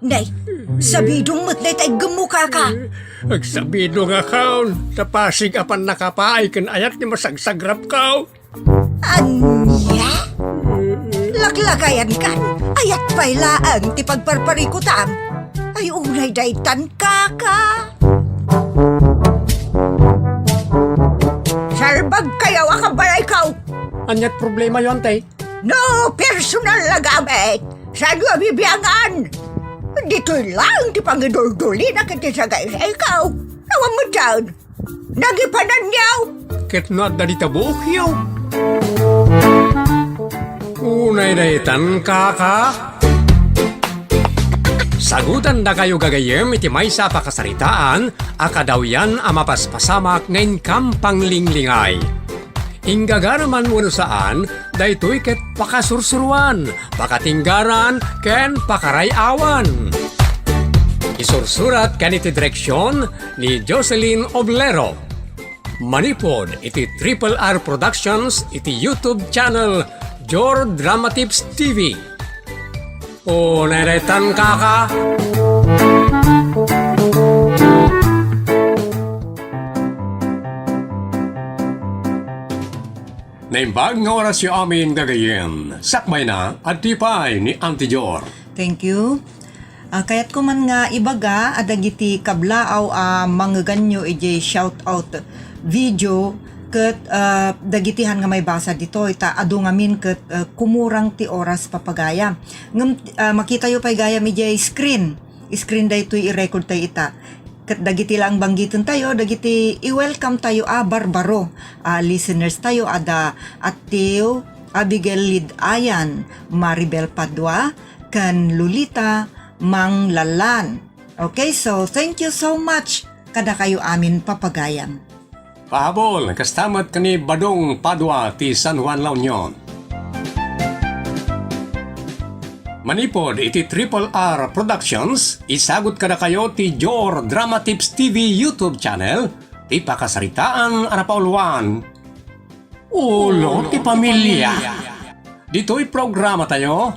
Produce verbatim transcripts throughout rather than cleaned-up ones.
Nay, sabidong met dayta iggemmo, kaka. Agsabidongakon, ta pasig a pannakapaay ken ayat ti masagsagrapko. Ania? Laklakayankan, ayat pay laeng ti pagparparikutam. Ay, unay daytan, kaka. Salbagkayo a kabalayko. Aniat problemayo, ante? No personal a gamit, saanyo a bibiangan? Ditoy laeng ti pangiduldulina ket ti sagaysayko. Awan met daan. Nagipananyo! Ket no adda dita buokyo. Unay daytan, kaka. Sagutandakayo gagayyem iti maysa a pakasaritaan a kadawyan a mapaspasamak nga inkam panglinglingay. Inggagaraman wenno saan, daytoy ket pakasursuroan, pakatinggaran, ken pakaray-awan. Isursurat ken iti direksion ni Jocelyn Oblero. Manipud iti Triple R Productions iti YouTube channel Jor Dramatips T V. O, nairetan, kaka. Naimbag nga orasyo amin, gagayyem. Sakbayna, adtoy pay ni Auntie Jor. Thank you. Ah, kayatko man nga ibaga a dagiti kablaaw a mangeganyo idiay shout out video ket, ah, dagiti han nga maibasa ditoy ta adu ngamin ket, ah, kumurang ti oras, papagayam. Ngem, ah, makitayo pay gayam idiay screen. Screen daytoy i-record tayo ita. Ket dagiti laeng banggitentayo, dagiti i-welcome tayo a barbaro a listeners tayo, ada Attiw Abigail Lidayan, Maribel Padua, ken Lolita Manglalan. Okay, so thank you so much kadakayo amin, papagayam. Pahabol, kasta met ken ni Badong Padua ti San Juan, La Union. Manipud iti Triple R Productions, isagut kadakayo ti Jor Dramatips T V YouTube channel, ti pakasaritaan a napauluan Ulo ti Pamilya. Ditoy programatayo,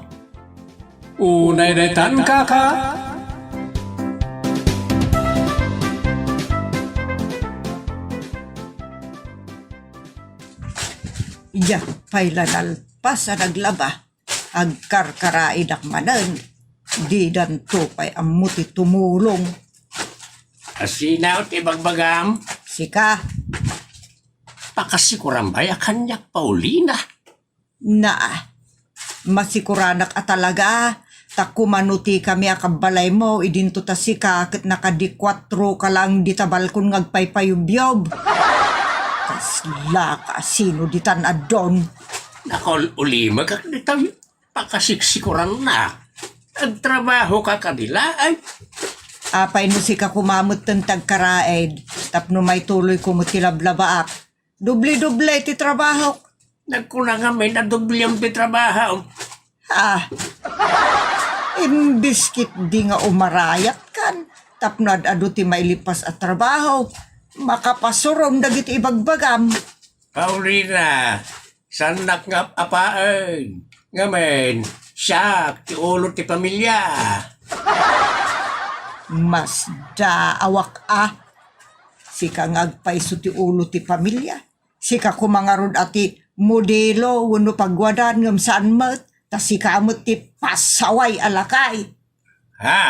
Unay daytan, kaka. Idiay pay la nalpas a naglaba. Agkarkaraidak manen. Didanto pay ammo ti tumulong. Asino ti bagbagam? Sika. Pakasikuram pay a kaniak, Paulina. Naa, masikuranak a talaga, ta kumanutikami a kabbalaymo, idinto ta sika ket nakadikuatroka laeng dita balkon nga agpaypayubyob. Kaslaka, sino ditan addon? Nakaul-ulimek dita pakasiksikuranna. Agtrabahoka kadi laeng. Apay no sika koma metten ti agkaraid, tapno maituloyko met ti lablabaak. Doble-doble ti trabahok. Nagkuna ngamin a doblem ti trabaho. Ah, imbes ketdi nga umarayatkan tapno ad-adu ti mailipas a trabaho, makapasurom dagiti ibagbagam. Paulina, saannak nga ap-apaen. Ngamin, siak ti ulo ti pamilya. Masdaawak a. Sika nga agpayso ti ulo ti pamilya. Sika koma ngarud a ti modelo wenno pagwadan ngem saan met, ta sika met ti pasaway a lakay. Ha?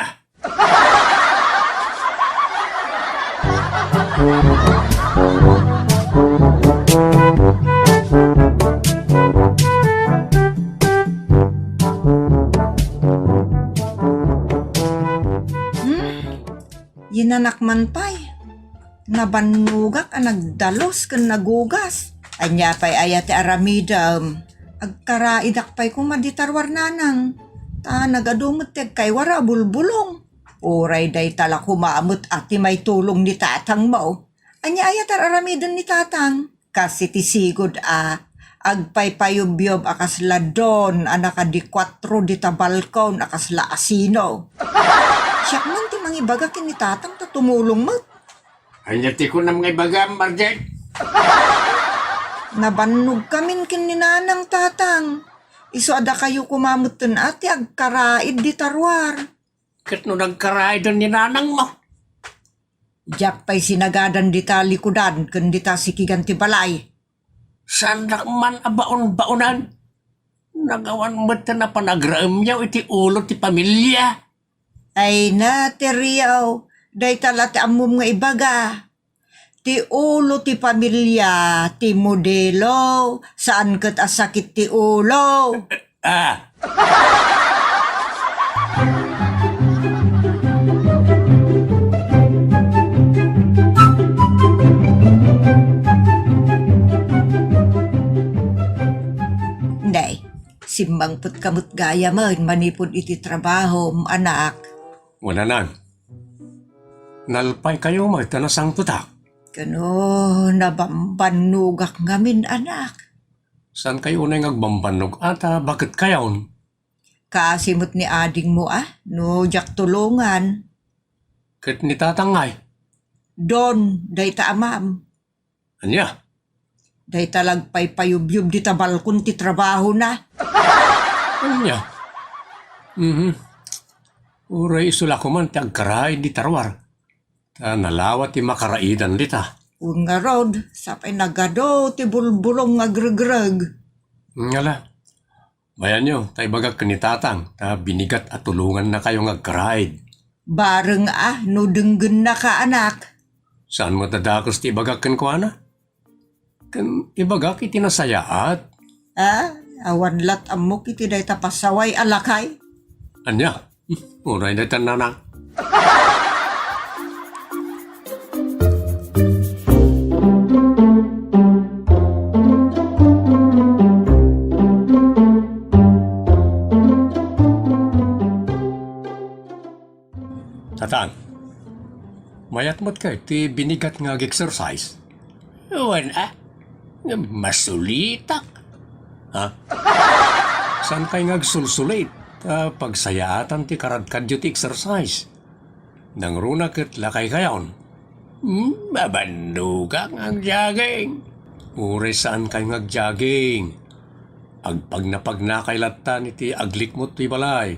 Hmm? Yinanak man pay. Nabannogak a nagdalus ken nagugas. Ania pay aya ti aramidem? Agkaraidak pay koma dita ruar, nanang. Ta nagadu met ti agkaywara a bulbulong. Uray dayta la koma met a ti maitulong ni tatangmo. Ania aya ti ar-aramiden ni tatang? Kas iti sigud a agpaypayubyob a kasla don a nakadikuatro dita balkon a kasla asino. Siak man ti mangibaga ken ni tatang ta tumulong met. Ania ti kunam nga ibagam, Marjet? Nabannogkamin ken ni nanang, tatang. Isu a dakayo koma metten a ti agkaraid dita ruar. Ket no nagkaraiden ni nanangmo? Diak pay sinagadan dita likudan ken dita sikigan ti balay. Saandak man a baon-baonan. Nagawan met a panagraemyo iti ulo ti pamilia. Ay na, Terio, dayta la ti ammom nga ibaga. Ti ulo ti pamilia, ti modelo, saan ket a sakit ti ulo. Ah. Nay, simmangpetka met gayam manipud iti trabahom, anak. Wen, nanang, nalpaykayo met a nasangpetak. Kano, nabambannogak ngamin, anak. Saankayo unay nga agbambannog a ta baketkayon? Kaasi met ni adingmo a, no diak tulongan. Ket ni tatang ngay? Don, dayta amam. Ania? Dayta la agpaypayubyub dita balkon ti trabahona. Ania? Mhm. Uray isu la koman ti agkaraid dita ruar. Ta nalawa ti makaraidan dita. Wen ngarud, sapay nagadu ti bulbulong nga agregreg. Ngala, bayanyo, ta ibagak ken ni tatang, ta binigat a tulongannakayo nga agkaraid. Bareng a, no denggennaka, anak. Saan met a dakes ti ibagak kenkuana? Ken ibagak iti nasayaat. Ah, awan lat ammok iti dayta pasaway a lakay. Ania? Uray dayta, nanang. Tatang, mayat met kay ti binigat nga ag-exercise? Wen a, ngem masulitak. Ha? Saan kay nga agsulsulit? Ta pagsayaatan ti karadkadyo ti exercise. Nangruna ket lakaykayon. Hmm, mabannogak nga ag-jogging. Uray saan kay nga ag-jogging. Agpagnapagnakay lattan iti aglikmot ti balay.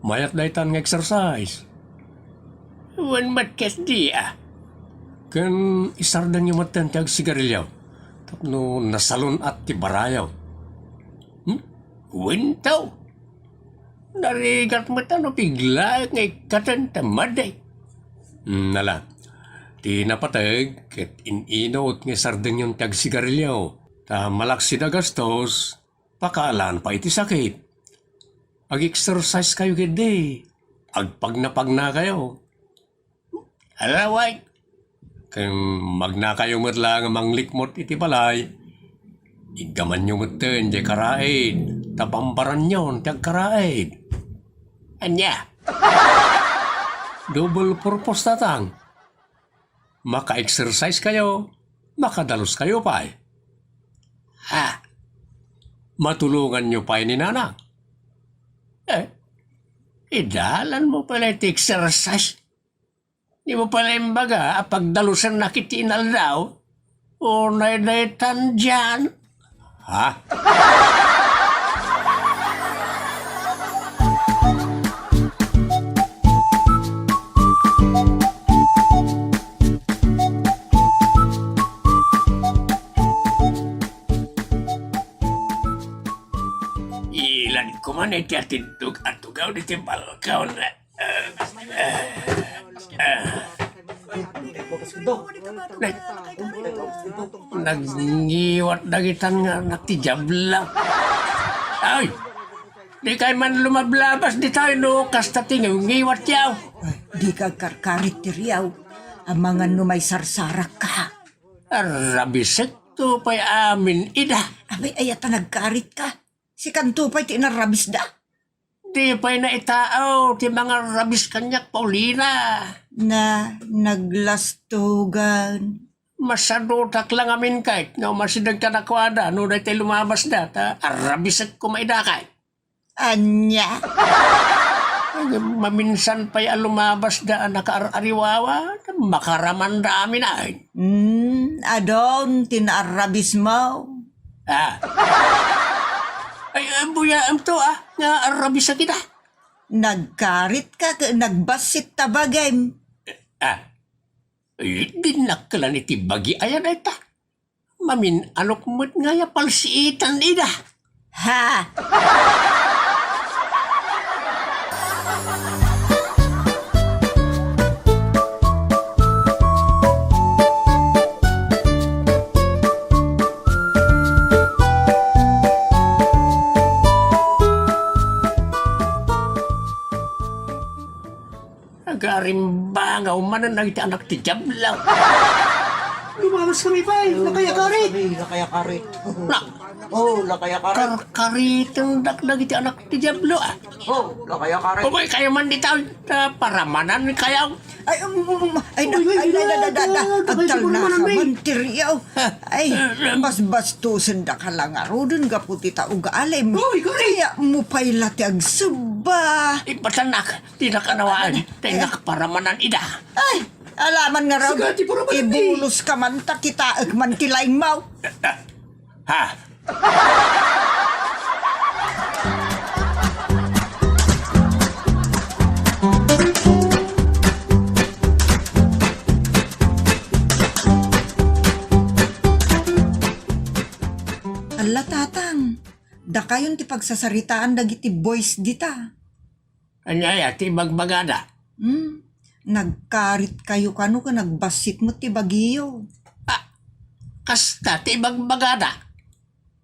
Mayat daytan nga exercise. Wen met ket di a. Ken isardengyo metten ti agsigarilio tapno nasalun-at ti barayo. Hmm? Wen to. Narigat met a no piglaek nga ikkaten ta madi. Hmm, nala. Ti napateg ket in-inut nga isardengyon ti agsigarilio. Ta malaksid a gastos, pakaalan pay iti sakit. Ag-exercise kayo ketdi. Agpagnapagnakayo. Araway. Ken magnakayo met la nga manglikmot iti balay. Iggamanyo metten diay karaid, ta bambaranyon ti agkaraid. Ania? Double purpose, tatang. Maka-exercise kayo, makadalus kayo pay. Ha? Matulonganyo pay ni nanang? Eh, idalanmo pay la iti exercise. Dimo pay la imbaga a pagdalusennak iti inaldaw? Unay daytan dian. Ha? Ilad ko man iti atindog a tugaw diti balkon. Nagngiwat dagitan nga anak ti diablo. Ay! Dikay man lumablabas ditoy no kasta ti ngiwngiwatyo. Dika agkarkarit, Terio. Amangan no maisarsarakka. Arrabisekto pay amin ida. Abay, aya ta nagkaritka? Sikanto pay ti inarrabisda? Di pay naitaaw ti mangarrabis kaniak, Paulina. Na, naglastugan. Masadutak la ngamin kay nga umasideg kadakuada no daytoy lumabasda, ta arrabisekko maidakay. Ania? Maminsan pay a lumabasda a nakaar-ariwawa, makaramanda amin ay. Hmm, adun ti naarrabismo. Ah. Ay, ay, buyaem to, ah, nga arrabisak ida. Nagkaritka ket nagbassit ta bagim. Ah, eh, dinnak kelan iti bagi aya dayta. Mamin-anok met nga aya palsiitan ida. Ha? Agarimbanga manen dagiti anak ti Diablo. Lumawas kami, pay. Lakay a karit. Lakay a karit. Na, Oh, lakay a karit. Karkaritendak dagiti anak ti Diablo, ah. Oh, lakay a karit. Umay kayo man dita, ta paramanan kayo. Ay, um, um, um, ay, na, Uy, uy, ay, na, na, na, na, na, ay, agtalna ay, ka ay, man, Tiryaw. Ha? Ay, Eh, em. Basbastusen da ka lang aruden gapu ti ta ugalim. Uy, kari. Kaya mo pay la ti agsubba. Ipatanak, ti nakanawaan, ti nakparamanan ida. Ay, alaman nga raw, Siga, ti puro malati. Ibulos ka man, ta kitaek man ti laingmaw. Ha? Alla, Tatang, dakayon ti pagsasaritaan dagiti boys dita. Ania aya ti ibagbagada? Hmm, nagkarit kayo kano ken nagbassit met ti bagiyo. Ah, kasta ti ibagbagada.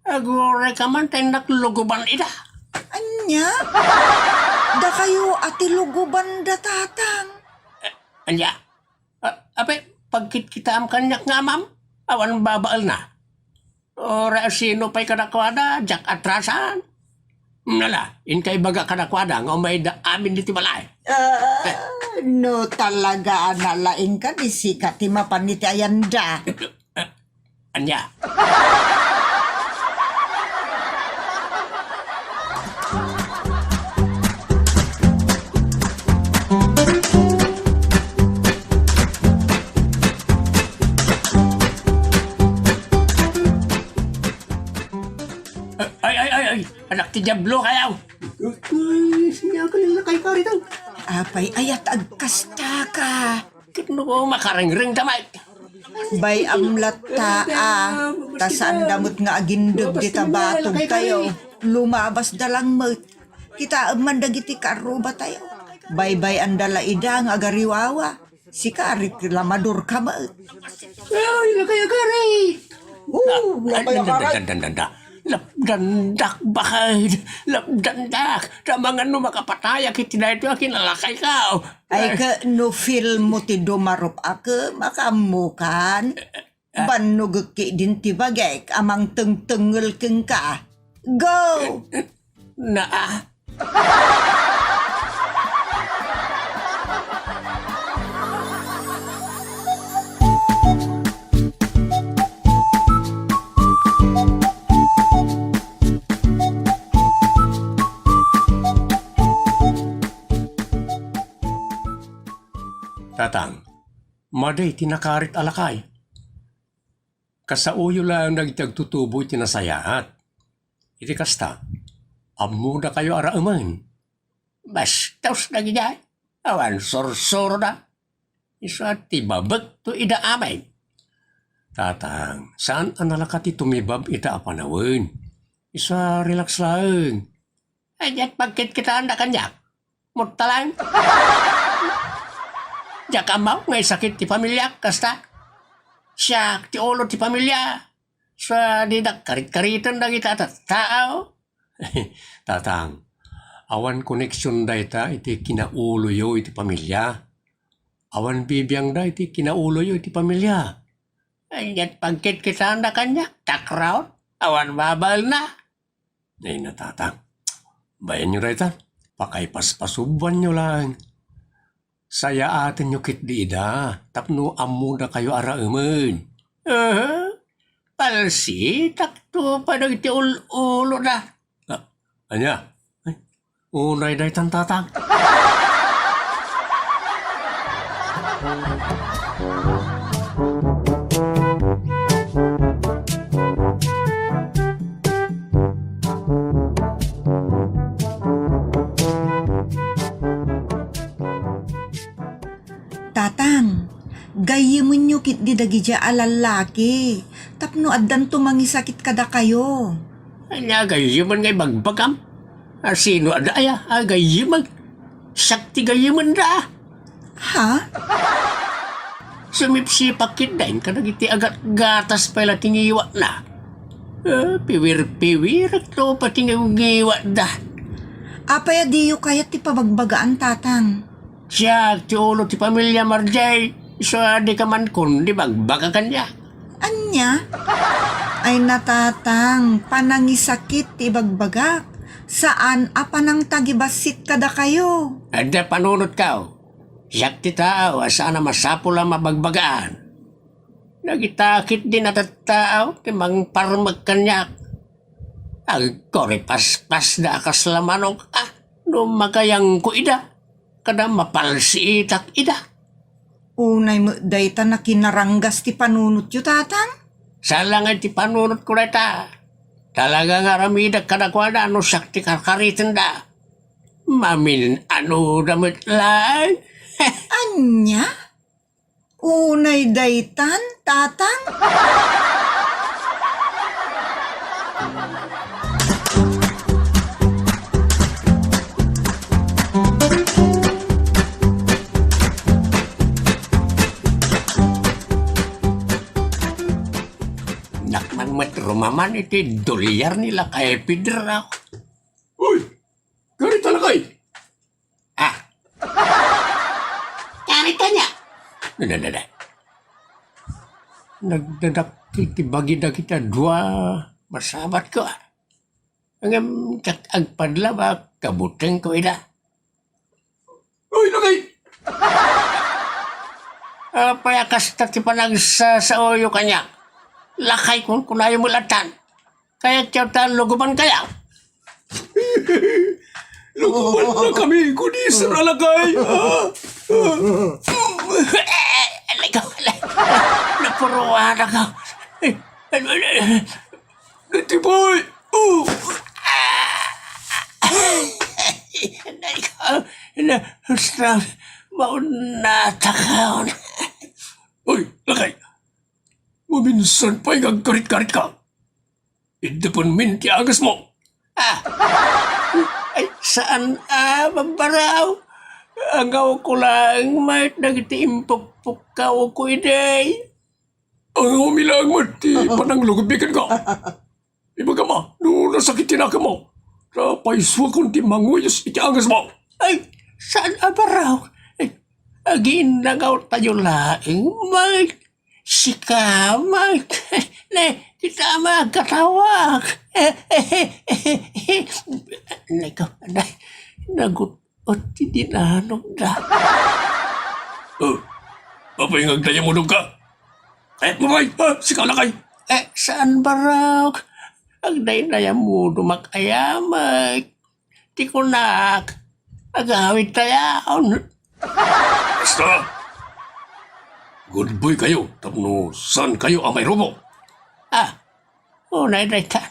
Aguray ka man ta innak luguban ida. Ania? Dakayo a ti luguban da, Tatang. Eh, ania? Ah, apay, pagkitkitaam kaniak nga amam? Awan babaelna. Uray a sino pay kadakuada, diak atrasan. Nala, inka ibaga kadakuada nga umayda amin diti balay. Ah, no talaga a nalaing ka, di sika ti mapan iti ayanda. Ania? Ay, ay, ay, ay! Anak ti Diablo kayaw! Ay, siya ka nila kay Karitang. Apay, ayat agkasta ka. Ket no makarengreng ta met. Bay-am latta, a, ta saanda met nga agindeg dita batog tayo. Lumabas da lang met. Kitaem man dagiti karruba tayo. Baybay-anda la ida nga agariwawa. Sika, reklamador ka met. Ay, lakay a karit! Oh, lakay a karit! Danda, danda, danda. Lapdandak, bakay. Lapdandak. Damangan no makapatayak iti daytoy a kinalakay ka. Ay, ke, no feel mo ti dumarup a ke, makammukan. Ah. Bannogek ketdin ti bagek a mangtengtengngel kenka. Go! Naa. Tatang, madi ti nakarit a lakay. Kasaoyo laeng dagiti agtutubo iti nasayaat. Iti kasta, ammodakayo a raemen. Bastos dagiti ay, awan sursuroda. Isu a ti babekto ida amin. Tatang, saan a nalaka ti tumibab ita a panawen. Isu a relax laeng. Ay, diak pagkitkitaanda kaniak. Muttalan. Diak ammo nga isakit ti pamiliak, kasta. Siak ti ulo ti pamilia. Sa didak karit-kariten dagita tattao. Tatang, awan koneksion dayta iti kinauloyo iti pamilia. Awan bibiangda iti kinauloyo iti pamilia. Ay, diak pagkitkitaanda kaniak, takraw, awan babaelna. Ay, natatang. Bayanyo dayta. Pakaipaspasobanyo laeng. Sayaatenyo ketdi ida tapno ammodakayo a raemen. Aha. Palsitakto pa dagiti ul-uloda. Ah, ania? Ay, unay daytan, tatang. Gayyemenyo ketdi dagidiay a lallaki tapno addanto mangisakit kadakayo. Ania gayyemen nga ibagbagam? A sino a daya a gayyemen? Siak ti gayyemenda. Ha? Sumipsipak ketdin kadagiti agatgatas pay la ti ngiwatna. Eh, piwir-piwirek to pati ngiwatda. Apay a diyo kayat ti pabagbagaan, Tatang? Siak ti ulo ti pamilya, Marjay. Isu a dika man kundi bagbaga kaniak. Ania? Ay, Tatang, panangisakit ti ibagbagak. Saan a panangtagibassit kadakayo. Adda panunotko. Siak ti tao a saan a masapul a mabagbagaan. Dagita ketdin a tattao ti mangparmek kaniak. Agkuripaspasda a kasla manok a no makayangko ida, kada mapalsiitak ida. Unay met dayta nakinaranggas ti panunotyo, Tatang? Saan la ngay ti panunotko dayta. Talaga nga aramidek kadakuada no siak ti karkaritenda. Mamin-anoda met laeng. Ania? Unay daytan, Tatang? Nakman met rumaman iti dolyar ni Lakay Pedro. Uy! Karita, lakay! Ah! Karita nia! Nadadada. Nagdadak ti, ti bagi dagiti a dua. Masabatko, ah. Ngem ket agpadlaba, kabutengko ida. Uy, lakay! Apay a kasta ti panagsasaoyo kaniak? Lakay, kunkunayo met latta. Kayatyo ta lugobankayo? Lugobanna kami, kudiser a lakay. Ah, ah. Alay ko, alay. Napuruanakon. Dati boy! Oh! Alay ko, na, basta, maunataka. Uy, lakay! Maminsan pay nga agkarit-karitka. Iddapenmin ti angesmo. Ah! Ay, saan a, babbaraw? Angawko laeng met dagiti impukpukkawko idi. Angawmi laeng met ti pananglugobmi kenka. Ibagam a, no nasakit ti nakemmo, ta paysuakon ti manguyos iti angesmo. Ay, saan a barraw? Ay, aginnangaw tayo laeng, Mike. Sika, Mike. Ne, kita magkatawag. Nako, anay, nagut-, O ti dinanogda. Oh, apay nga agdayamudogka? Eh, mabay, ah, sika lakay. Eh, saan barok? Agdaydayamudomak aya met. Ti kunak, agawidtayon. Basta, good boy kayo tapno saan kayo a mairubo. Ah, unay dayta.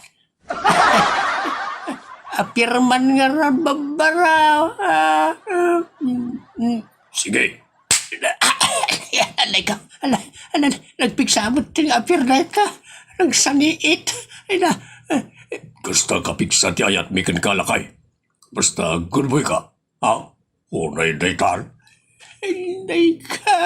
Apirman ngarud, babbaraw. Ah, ah, mm, mm. Sige. Alay ka, alay, alay, nagpigsa met ti apir dayta. Nagsaniit. Ay na. Kasta kapigsa ti ayatmi kenka, lakay. Basta good boy ka. Ha? Unay daytan? Inday ka.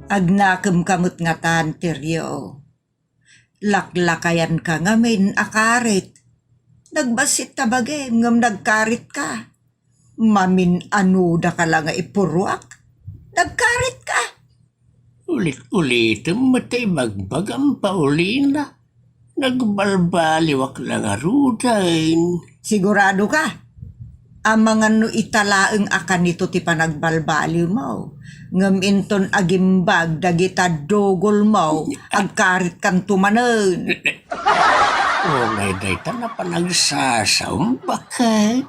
Agnakemka met ngatan, Terio. Laklakayanka ngamin a karit. Nagbassit ta bagim ngem nagkaritka. Mamin-anodaka la nga ipuruak. Nagkaritka. Ulit-ulitem met ti ibagbagam, Paulina. Nagbalbaliwak la ngaruden. Sigurado ka? Amangan no ita laeng a kanito ti panagbalbaliwmo, ngem inton agimbag dagita dugolmo, agkaritkanto manen. Unay dayta a panagsasaom, baket.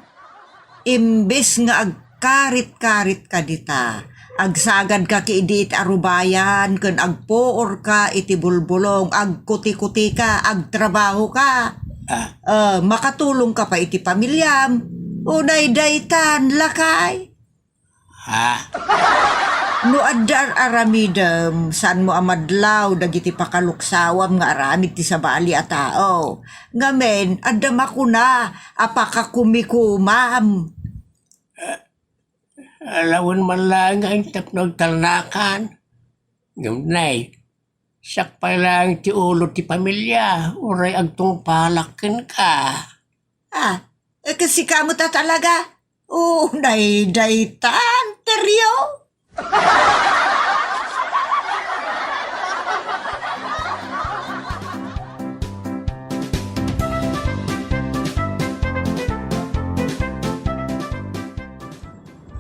Imbes nga agkarit-karitka dita, Agsagadka ketdi iti arubayan ken agpuorka iti bulbulong, agkutikutika, agtrabahoka. Ah. Eh, makatulongka pay iti pamiliam. Unay daytan, lakay. Ah. No adda ar-aramidem, saanmo a madlaw dagiti pakaluksawam nga aramid ti sabali a tao. Ngamin, adda makuna a pakakumikumam. Alawen man laeng nga tapno agtalnakan. Ngem nay, siak pay laeng ti ulo ti pamilia, uray agtungpalak kenka. Ah, e, kas sika met a talaga? Unay daytan, Terio?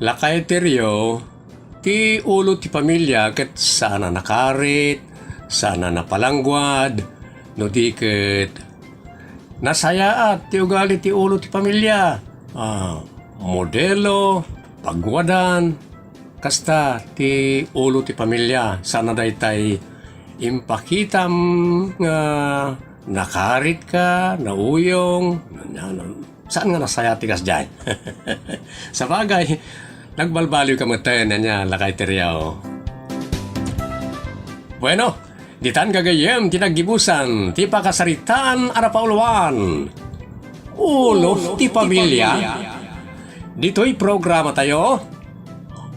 Lakay Terio, ti ulo ti pamilia ket saan a nakarit, saan a napalangguad, no di ket nasayaat ti ugali ti ulo ti pamilia. Ah, modelo, pagwadan, kasta ti ulo ti pamilia. Saan a daytay impakitam nga nakaritka, nauyong, saan nga nasayaat ti kasdiay. Sabagay, nagbalbaliwka metten, ania, lakay Terio. Bueno, ditan gagayyem ti naggibusan ti pakasaritaan a napauluan. Ulo ti pamilia. Ditoy programa tayo,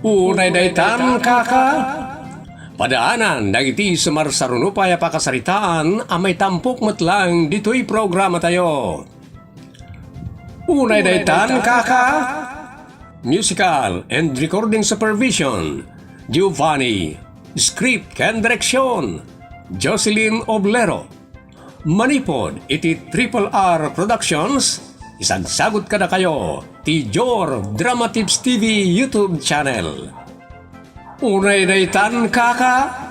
Unay daytan, kaka. Padaanan dagiti sumarsaruno pay a pakasaritaan a maitampok met laeng ditoy programa tayo. Unay daytan, kaka. Musical and recording supervision, Giovanni. Script ken direksyon, Jocelyn Oblero. Manipod iti Triple R Productions, isagsagut kadakayo ti Jor Dramatives T V YouTube channel. Unay daytan, kaka.